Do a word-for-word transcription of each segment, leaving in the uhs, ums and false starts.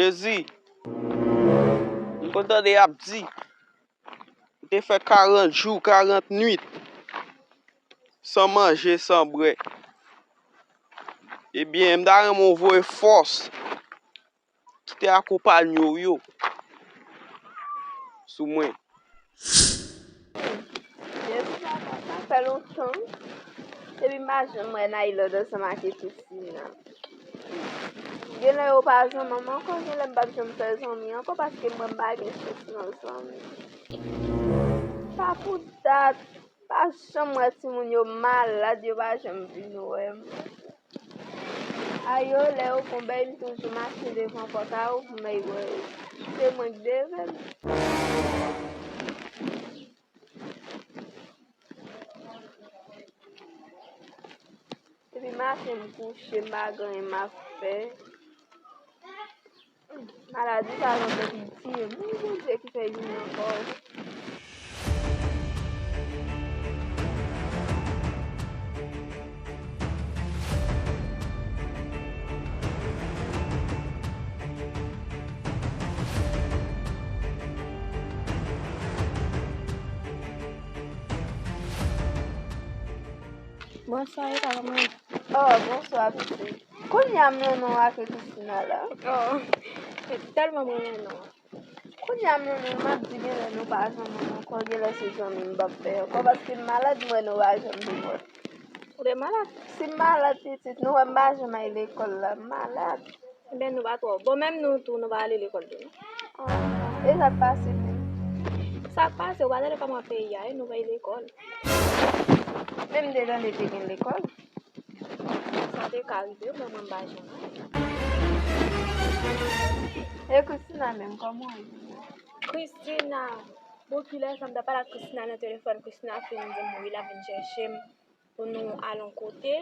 Jezi, m konn tande y ap di, ou te fè karant jou, karant nwit, san manje, san bwè. Ebyen, m ta renmen w voye fòs ki te akonpanye w yo sou mwen. Jezi papa, sa fè lontan. Depi m pa janm wè Nailord ansanm ak Christina. Genlè yo pa zanmi ankò, genlè m p ap janm fè zanmi ankò, paske mwen m pa gen chans nan zanmi. Pa pou dat, pa janm wè timoun yo malad, yo pa janm vin wè m. Ayo, lè yo gon bèy, m toujou mache devan pòt a yo pou m al wè yo. Se mwen k deve l. Depi maten m kouche, m pa gen anyen m ap fè. Maladi sa yo antre pou l tiye m. Wi, Bondye ki fè vini ankò. Bonswa, e pa kòman ye? Oh, bonswa, pitit. Kounye a m renmen w ak Christina la. Oh, tèlman m renmen non. Kounye a m renmen w, m ap di genlè nou pa janm wè ankò, genlè se zanmi m p ap fè ankò, paske m malad, m wè nou pa janm vin wè m. Ou te malad? Si m malad, pitit, nou wè m pa janm al lekòl la, m malad. Ebyen, nou pa twò. Bon, menm nou tou, nou pa ale lekòl tou, non. Oh, e sa k pase menm? Sa k pase, ou pa tande kòman peyi a ye, nou pa al lekòl. Men m te tande te gen lekòl. Sa te ka rive, men mwen m pa janm al. E Christina menm, kòman w ye? Christina, bon, kilè sa m t ap pale ak Christina nan telefòn, Christina fin di m wi, l ap vin chèche m pou nou al yon kote.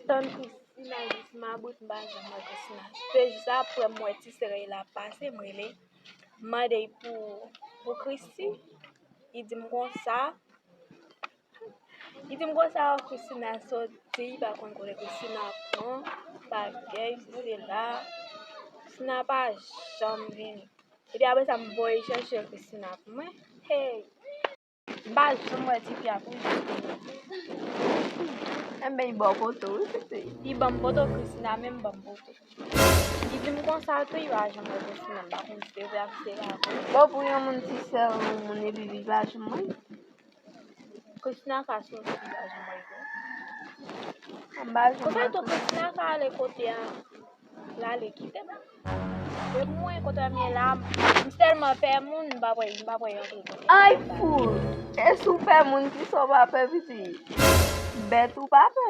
Tann Christina jis m abrit, m pa janm wè Christina. Se jis apre m wè ti serèy la pase, m rele, m mande l pou, pou Christy. Li di m konsa, li di m konsa, Christina soti, li pa konn kote Christina pran bagay, si se la. Christina pa janm vini. Epi apre sa, m voye chèche Christina pou mwen. Hey! M pa janm wè tifi a pou jis kounye a. Enben, li ba w poto, wi, pitit. Li ban m poto, Christina menm ban m poto. Li di m konsa tou, li pa janm wè Christina, m pa konn si se vre ak si se pa vre. Bon, pou yon moun ti sè yon moun epi li pa janm wè. Christina ka soti, li pa janm wè tou. M pa janm wè tou. Konsa tou, Christina ka ale kote a. L ale kite m. E mwen, kote m ye la, m tèlman pè moun, m pa pwè, m pa pwè antre kote. Ay, fout! E si w pè moun, kisa w pa pè, pitit? Bèt ou pa pè.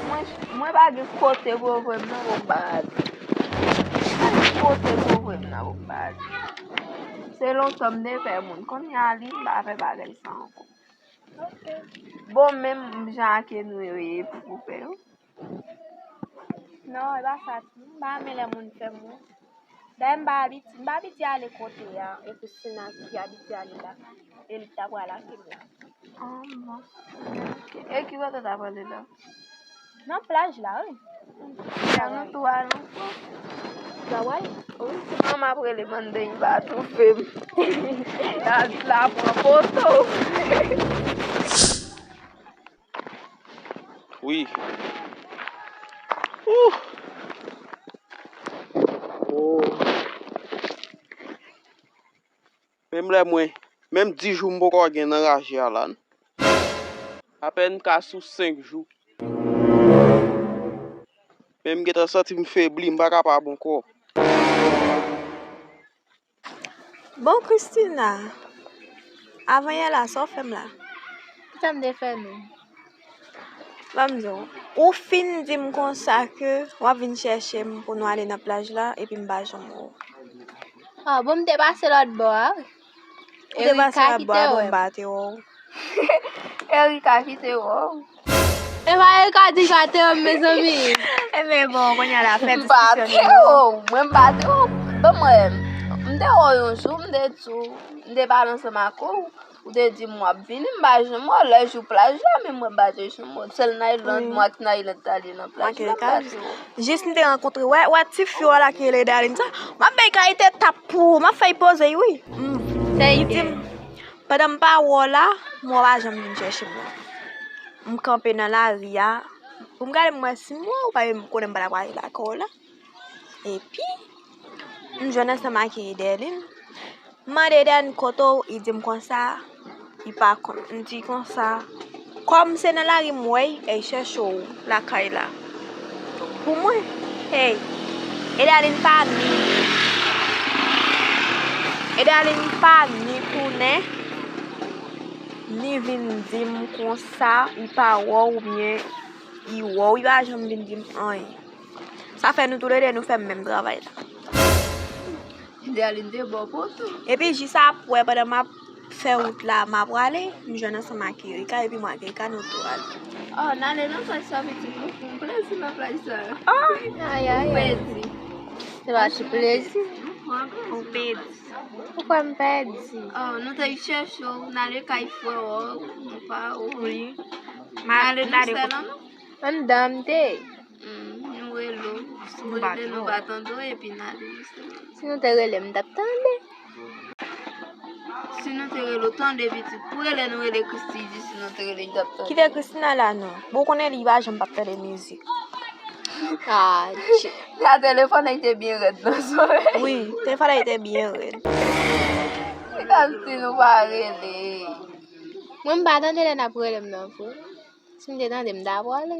Mwen, mwen pa gen kote pou yo voye m nan, bon, m pa ale. Pa gen kote pou yo voye m nan, bon, m pa ale. Se lontan m te pè moun. Kounye a li, m pa pè bagay sa ankò. Ok. Bon, menm jan ak nou yo ye pou koupe yo. Non, e pa sa tou. M pa renmen lè moun fè m wont. Dayè, m pa abitye, m pa abitye ale kote a. E Christina ki abitye ale la. E li t ap pral ak m la. Ah, bon. Ok. E ki kote w t ap ale la? Nan plaj la, wi. Sa nou tou al ankò. Travay? Wi, ti manman ap rele m anndan, li pa twouve m. La, la pran poto. Wi. Ouh. Oh. Menm lè mwen, menm dis jou m poko gen nan raje a la, non. Apèn m ka sou senk jou. Men m gentan santi m febli, m pa kapab ankò. Bon, Christina, avanyè la, sa w fè m la? Kisa m te fè nou? Ban m di w, ou fin di m konsa ke w ap vin chèche m pou nou ale nan plaj la, epi m pa janm wè w. Ah, bon, m te pase lòt bò a. Ou te pase lòt bò a, bon, m pa te wè w. Erika kite wè w. E pa Erika di ka te wè m, mezanmi. Enben, bon, kounye a la, fè diskisyon nou. M pa te wè w, mwen m pa te wè w. Bon, mwen, m te wè w yon jou, m te di w, m te pale ansanm ak ou. Ou te di m w ap vini, m pa janm wè w. Lè jou plaj la, men mwen pa te janm wè w. Sèl Nailand, mwen ak Nailand t ale nan plaj la, m pa te wè w. Jis m te rankontre, wè, wè ti fi w la ki rele Darline sa, m ap bay kalite tap pou ou, m ap fè l poze, wi. Li di m, pandan m pa wè w la, m wè w pa janm vin chèche m la. M kanpe nan lari a, pou m gade m wè si m wè w, paske m konnen m pa t ap ale lakay w la. Epi, m jwenn ansanm ak Edelin. M mande Edelin kote w, li di m konsa, li pa konn. M di konsa, kòm se nan lari m wè l, e l chèche w lakay la. Pou mwen, hey, Edelin pa ni, Edelin pa ni tounen, ni vin di m konsa, li pa wè w oubyen li wè w, li pa janm vin di m anyen. Sa fè nou toulède nou fè menm travay la. Epi jis apre, pandan m ap fè wout la, m ap prale, m jwenn ansanm ak Erika, epi mwen ak Erika nou tou ale. Oh, n ale nan plaj sa, pitit, nou fè yon plezi nan plaj sa. Oh! Ay, ay, ay. Pèdi. Se pa ti plezi. Ou pèdi. Poukwa m pèdi? Oh, nou te chèche w, n ale kay frè w, nou pa wè w. Wi. N ale nan sèl an nou. Anndan m te. Mm, nou rele w. Si nou rele, nou pa tande w, epi n ale jistèman. Si nou te rele m, m t ap tande. Si nou te rele w, tande pitit. Pou rele nou rele Christy, di si nou te rele, m t ap tande. Kite Christina la non. Bon, ou konnen li pa janm p ap tande mizik. Ah, tch. Sa telefòn nan te byen rèd nan zòrèy. Wi, telefòn nan te byen rèd. Se kòmsi nou pa rele. Mwen, m pa tande lè n ap rele m nan, vre. Si m te tande, m ta pwale.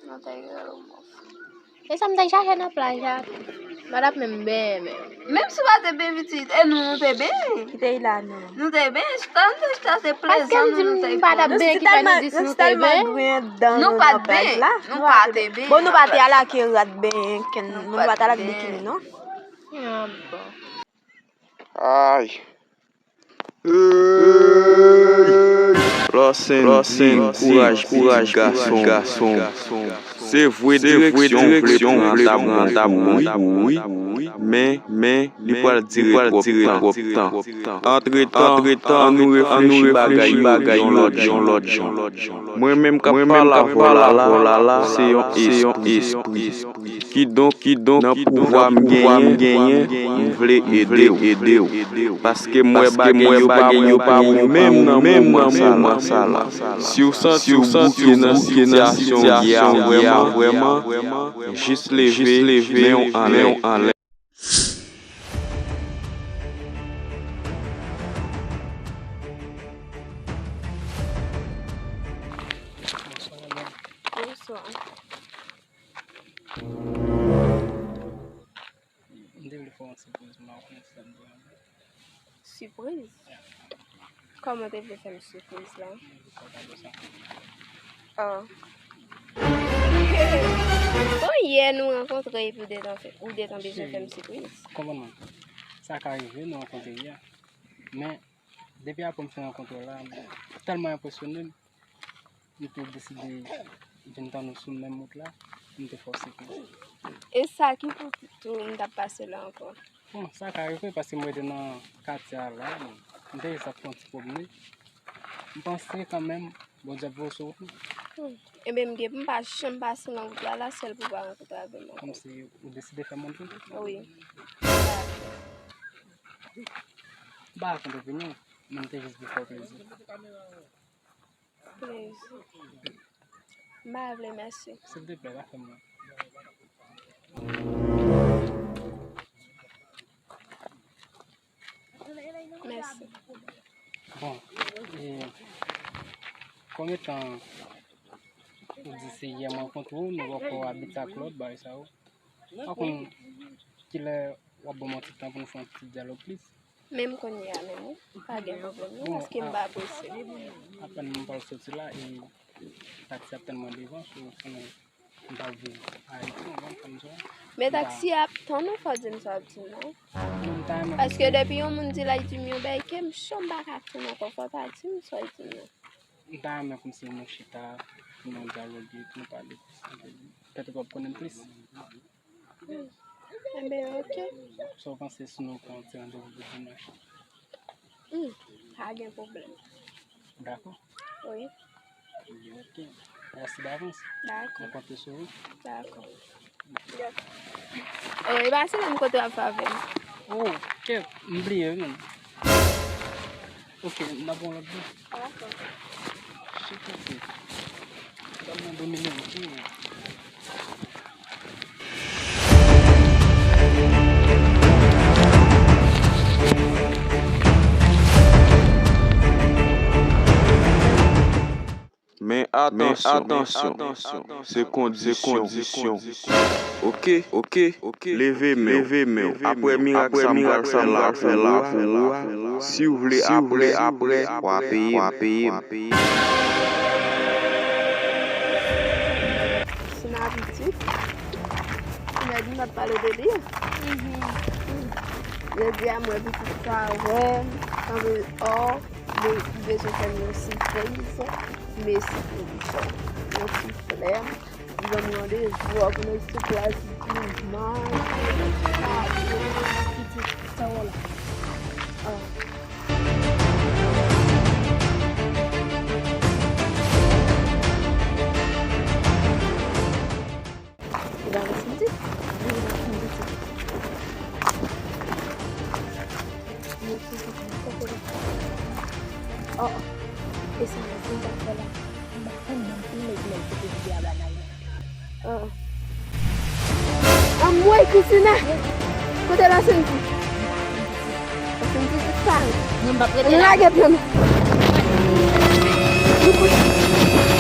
Non, ta rele w, mòf. E sa m t al chache nan plaj la tou. M pa t ap menm benyen menm. Menm si w pa te benyen pitit, e nou, nou te benyen. Kite l la non. Nou te benyen, chita, nou te chita, se plezan nou, nou te pran. Paske m di m pa t ap benyen, ki fè nou di si nou te benyen. Nou pa t benyen, nou pa te benyen. Bon, nou pa te al ak rad benyen, nou pa t al ak bikini non. Ah, bon. Ay. Lòsen, lòsen, kouraj, kouraj, gason. Se vre, direksyon w vle pran an ta bon pou ou, wi. Men, men, li pral dire twòp tan. Antretan, an nou reflechi bagay yo yon lòt jan. Mwen menm k ap pale avè w la, se yon espri. Kidonk, kidonk, nan pouvwa m genyen, m vle ede w. Paske m wè bagay yo pa bon pou ou menm nan moman sa la. Si w santi w bouke nan sitiyasyon w ye a vrèman, jis leve men w anlè. Bonswa. M te vle fè w yon sipriz, m pa konnen si sa t ap deranje w. Sipriz? Kòman w te vle fè m sipriz la? M vle fè w kado sa. Oh. Bon, yè nou rankontre epi w detan fè, ou detan bezwen fè m sipriz. Cheri, konprann mwen. Sa ka rive, nou rankontre yè. Men, depi apre m fin rankontre w la, ou tèlman enpresyone m, m te deside vin tann ou sou menm wout la, m te fè w sipriz. E sa ki pou tou m t ap pase la ankò? Bon, sa ka rive paske mwen te nan katye a la, m te jis ap fè yon ti pwomne. M panse kanmenm Bondye ap voye w sou wout mwen. Hmm. Ebyen, m gen, m pa janm pase nan wout la, la sèl pou w pa rankontre avè m ankò. Kòmsi ou deside fè m yon tou? Wi. M pa rakonte opinyon, men m te jis vle fè w plezi. Please. M pa vle, mèsi. Silvouplè, pa fè m mal. Mèsi. Bon, e, kòm etan ou di se yè m rankontre w, nou poko abitye ak lòt bagay sa yo. Pa konn kilè w ap ban m yon ti tan pou nou fè yon ti dyalòg plis. Menm kounye a menm, wi. Pa gen pwoblèm, non, paske m pa prese. Apèn m pral soti la, e taksi ap tann mwen devan, so, konnen m pa viv Ayiti, w konprann sa? Men taksi a ap tann ou, fò w di m sa w ap di m nan. Non, m ta renmen. Paske depi yon moun di l ap di m yon bagay ke m cho, m pa ka tann ankò, fò w ta di m sa w di m nan. M ta renmen kòmsi nou chita, nou dyaloge, nou pale plis, petèt w ap konnen m plis. Hmm. Enben, oke. Sa w panse si nou pran yon ti randevou pou dimanch? Hmm, pa gen pwoblèm. Dakò? Wi. Ok. Mèsi davans. Dakò. Mwen konte sou ou. Dakò. Oh, e pa se menm kote w ap fè avè m. Oh, kèt, m bliye wi menm. Ok, n ap yon lòt jou. Dakò. Shit, ok. Ban m yon domino, ok. Men atansyon, se kondisyon. Ok, ok, leve men w. Apre mirak sa m pral fè la pou ou a, si w vle apre, w a peye m. Se nan pitit. Mèd m ap pale de li. Jodi a mwen pitit sa wè m sanble ò, li bezwen fè m yon sipriz. Mesi pou li fè yon ti flè. Li ban m randevou pou nou sou plas dimanch. Pitit sa wè la. Ah. Li pa resenti. Li pa resenti. Oh, oh. E sa mwen konn sa fè la. M pa konn menm pou nèg nèg ki te vide a banay la. Ah. Anmwey, Christina! Kote la senti? La senti tout sa. Mwen m pa prete la. Lage pye m. Nou kout.